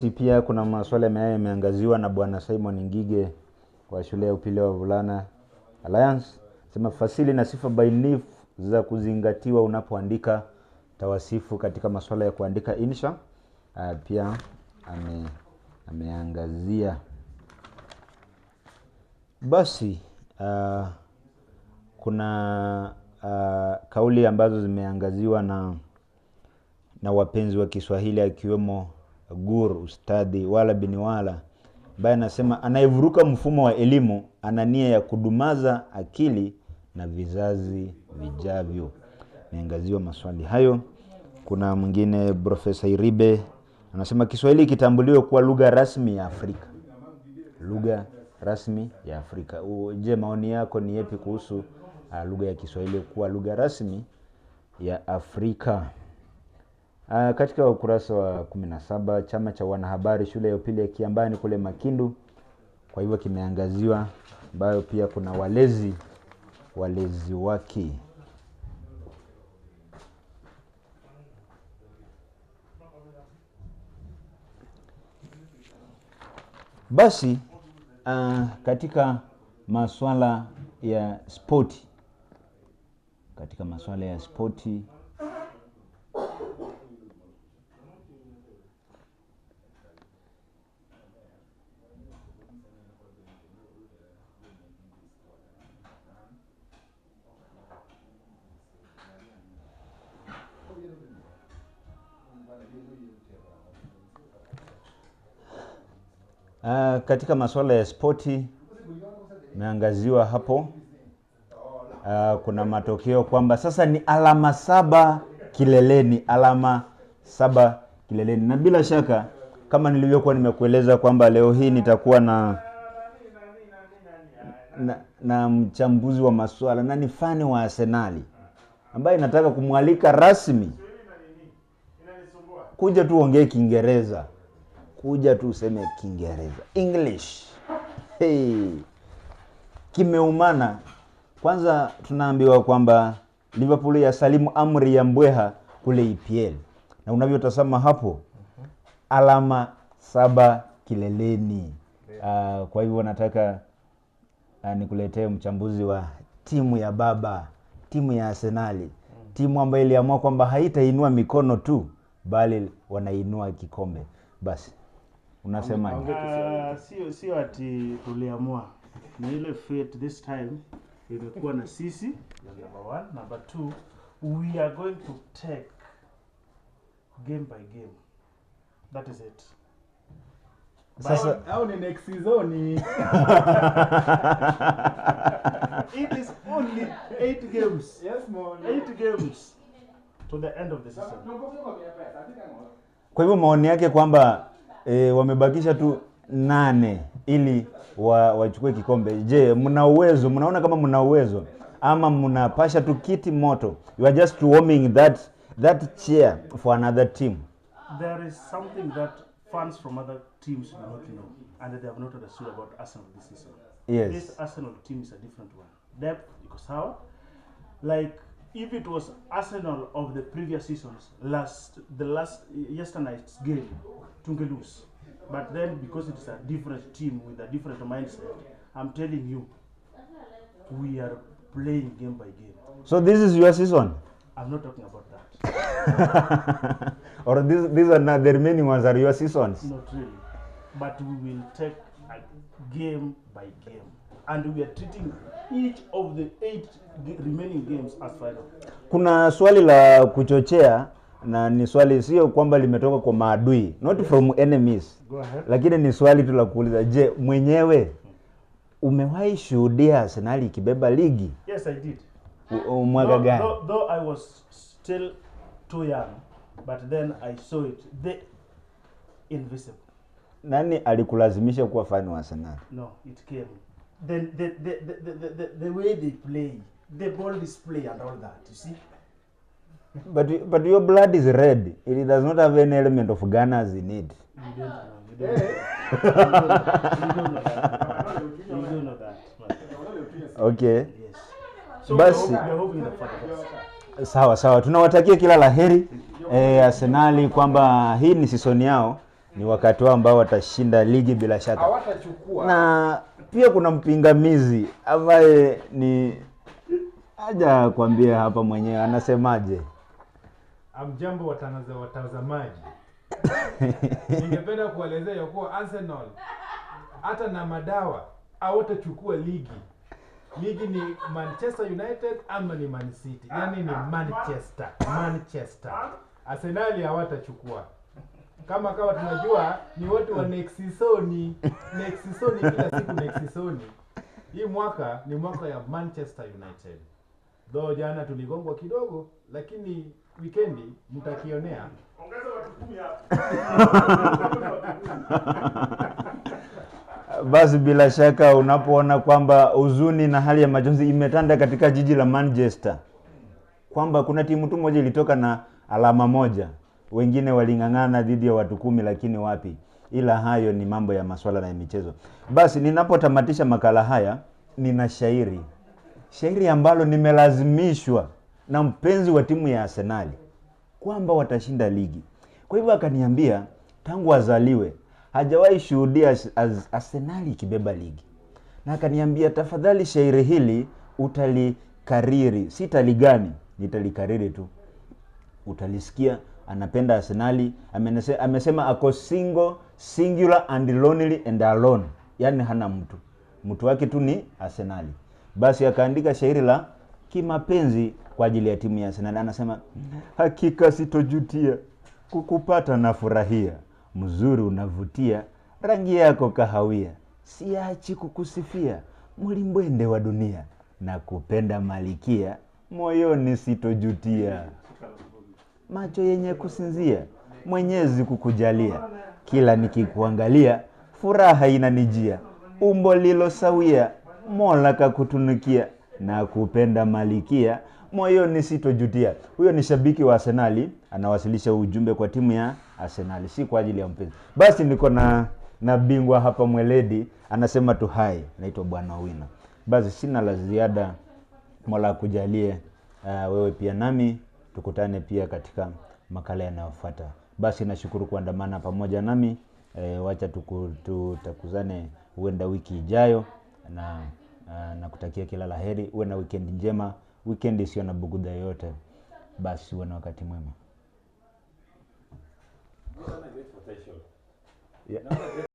Pia kuna maswala yameangaziwa na Bwana Simon Ngige wa shule ya upili wa wavulana Alliance. Sema fasili na sifa bainifu za kuzingatiwa unapoandika tawasifu katika masuala ya kuandika insha. Pia ameangazia. Basi kuna kauli ambazo zimeangaziwa na wapenzi wa Kiswahili akiwemo Gur Ustadhi Wala Biniwala ambaye anasema anayevuruka mfumo wa elimu ana nia ya kudumaza akili na vizazi vijavyo. Ameangaziwa maswali hayo. Kuna mwingine Profesa Iribe anasema Kiswahili kitambuliwe kuwa lugha rasmi ya Afrika. Lugha rasmi ya Afrika. Je, maoni yako ni yapi kuhusu lugha ya Kiswahili kuwa lugha rasmi ya Afrika? Katika ukurasa wa 17, chama cha wanahabari shule ya upili ya Kiambani kule Makindu, kwa hivyo kimeangaziwa, ambayo pia kuna walezi wake. Basi katika masuala ya spoti, katika masuala ya spoti imeangaziwa hapo. Kuna matokeo kwamba sasa ni alama 7 kileleni, alama 7 kileleni. Na bila shaka kama nilivyokuwa nimekueleza kwamba leo hii nitakuwa na mchambuzi wa masuala na ni fani wa Arsenali ambaye nataka kumwalika rasmi kuja tu ongee Kiingereza. Kuja tu useme Kiingereza, English. Hey, kimeumana. Kwanza tunaambiwa kwamba Liverpool ya salimu amri ya mbweha kule EPL. Na unavyotazama hapo alama 7 kileleni. Kwa hivyo nataka nikuletee mchambuzi wa timu ya baba, timu ya Arsenali, timu ambayo iliamua kwamba haitainua mikono tu bali wanainua kikombe. Basi unasemaje? Sio ati tuliamua. Ni ile fate this time imekuwa na sisi, number 1. Number 2, we are going to take game by game. That is it. Sasa au ni next season. It is only 8 games. Yes, more. 8 games to the end of the season. Kwa hivyo maoni yake kwamba wamebakisha tu 8 ili wachukue kikombe. Je, mna uwezo? Mnaona kama mna uwezo ama mnapasha tu kiti moto? You are just warming that chair for another team. There is something that fans from other teams do not know and they have not understood about Arsenal this season. Yes. This Arsenal team is a different one. Depth iko sawa. Like if it was Arsenal of the previous seasons, yesterday's game, tunge lose. But then because it is a different team with a different mindset, I'm telling you, we are playing game by game. So this is your season? I'm not talking about that. Or these are not the remaining ones are your seasons? Not really. But we will take a game by game. And we are treating each of the 8 remaining games as final. Kuna swali la kuchochea na ni swali sio kwamba limetoka kwa maadui, not from enemies. Go ahead. Lakini ni swali tu la kuuliza, je, mwenyewe umewahi shuhudia Arsenal ikibeba ligi? Yes, I did. Mwaka gani? Though I was still too young, but then I saw it. The invisible. Nani alikulazimisha kuwa fan wa Arsenal? No, it came. The way they play, the ball display and all that, you see. But your blood is red. It does not have any element of Gunners in it. You don't know. You don't know that. You don't know that. Okay. Yes. So basi, we are hoping for the best. Sawa sawa. Tunawatakia kila laheri Arsenali kwamba hii ni season yao. Ni wakati wao ambao watashinda ligi bila shaka. Hawatachukua. Na pia kuna mpingamizi ambaye ni haja kuambia hapa mwenyewe anasemaje. Amjambo watazamaji. Ningependa kuelezea ya kuwa Arsenal hata na madawa hawatachukua ligi. Ligi ni Manchester United ama ni Man City. Yaani ni Manchester. Manchester. Arsenal hawatachukua. Kama tunajua ni watu wa next season, next season kila siku next season. Hii mwaka ni mwaka ya Manchester United. Though jana tuligongwa kidogo, lakini weekendi mtakionea. Ongeza watu 10 hapo. Basi bila shaka unapoona kwamba huzuni na hali ya majonzi imetanda katika jiji la Manchester, kwamba kuna timu tu moja ilitoka na alama moja, wengine waling'ang'ana dhidi ya watu 10, lakini wapi. Ila hayo ni mambo ya masuala na michezo. Basi ninapotamatisha makala haya, nina shairi ambalo nimelazimishwa na mpenzi wa timu ya Arsenal kwamba watashinda ligi. Kwa hivyo akaniambia tangu azaliwe hajawahi shuhudia Arsenal ikibeba ligi. Na akaniambia tafadhali shairi hili utalikariri, sitaligani, nitalikariri tu. Utalisikia. Anapenda Arsenali, amesema ako single, singular and lonely and alone. Yaani hana mtu. Mtu wake tu ni Arsenali. Basi akaandika shairi la kimapenzi kwa ajili ya timu ya Arsenal. Anasema hakika sitojutia kukupata na furahia, mzuri unavutia, rangi yako kahawia, siachi kukusifia, mlimbwende wa dunia, na kupenda malikia, moyoni sitojutia, macho yenye kusinzia, Mwenyezi kukujalia, kila nikikuangalia furaha inanijia, umbo lilo sawia, Mola kakutunukia, na kupenda malikia, moyoni sitojutia. Huyo ni shabiki wa Arsenali, anawasilisha ujumbe kwa timu ya Arsenali, si kwa ajili ya mpenzi. Basi niko na bingwa hapa mweledi, anasema tu hai, naitwa Bwana Wina. Basi sina la ziada, Mola akujalie wewe pia nami tukutane pia katika makala yanayofuata. Basi nashukuru kuandamana pamoja nami. Wacha tutakuzane huenda wiki ijayo, na nakutakia kila laheri. Uwe na weekend njema, weekend isiyo na bughudha yoyote. Basi uwe na wakati mwema. Yeah.